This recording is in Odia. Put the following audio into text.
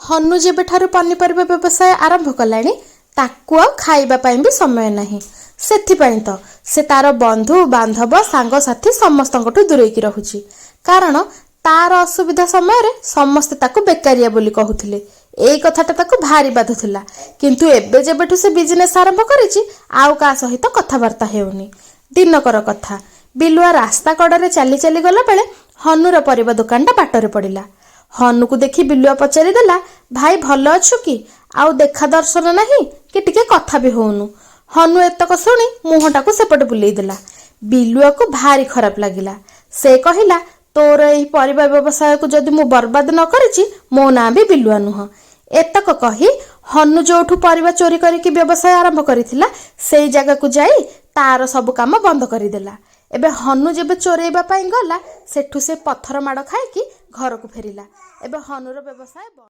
ହନୁ ଯେବେଠାରୁ ପନିପରିବା ବ୍ୟବସାୟ ଆରମ୍ଭ କଲାଣି, ତାକୁ ଆଉ ଖାଇବା ପାଇଁ ବି ସମୟ ନାହିଁ। ସେଥିପାଇଁ ତ ସେ ତାର ବନ୍ଧୁ ବାନ୍ଧବ, ସାଙ୍ଗସାଥି ସମସ୍ତଙ୍କଠୁ ଦୂରେଇକି ରହୁଛି। କାରଣ ତାର ଅସୁବିଧା ସମୟରେ ସମସ୍ତେ ତାକୁ ବେକାରିଆ ବୋଲି କହୁଥିଲେ। ଏଇ କଥାଟା ତାକୁ ଭାରି ବାଧୁଥିଲା। କିନ୍ତୁ ଏବେ ଯେବେଠୁ ସେ ବିଜନେସ୍ ଆରମ୍ଭ କରିଛି, ଆଉ କାହା ସହିତ କଥାବାର୍ତ୍ତା ହେଉନି। ଦିନକର କଥା, ବିଲୁଆ ରାସ୍ତା କଡ଼ରେ ଚାଲି ଚାଲି ଗଲାବେଳେ ହନୁର ପରିବା ଦୋକାନଟା ବାଟରେ ପଡ଼ିଲା। ହନୁକୁ ଦେଖି ବିଲୁଆ ପଚାରିଦେଲା, "ଭାଇ, ଭଲ ଅଛୁ କି? ଆଉ ଦେଖା ଦର୍ଶନ ନାହିଁ କି ଟିକେ କଥା ବି ହଉନୁ।" ହନୁ ଏତକ ଶୁଣି ମୁହଁଟାକୁ ସେପଟେ ବୁଲେଇ ଦେଲା। ବିଲୁଆକୁ ଭାରି ଖରାପ ଲାଗିଲା। ସେ କହିଲା, "ତୋର ଏହି ପରିବା ବ୍ୟବସାୟକୁ ଯଦି ମୁଁ ବର୍ବାଦ ନ କରିଛି, ମୋ ନାଁ ବି ବିଲୁଆ ନୁହଁ।" ଏତକ କହି ହନୁ ଯୋଉଠୁ ପରିବା ଚୋରି କରିକି ବ୍ୟବସାୟ ଆରମ୍ଭ କରିଥିଲା, ସେଇ ଜାଗାକୁ ଯାଇ ତାର ସବୁ କାମ ବନ୍ଦ କରିଦେଲା। ଏବେ ହନୁ ଯେବେ ଚୋରେଇବା ପାଇଁ ଗଲା, ସେଠୁ ସେ ପଥର ମାଡ଼ ଖାଇକି ଘରକୁ ଫେରିଲା। ଏବେ ହନୁର ବ୍ୟବସାୟ ବନ୍ଦ।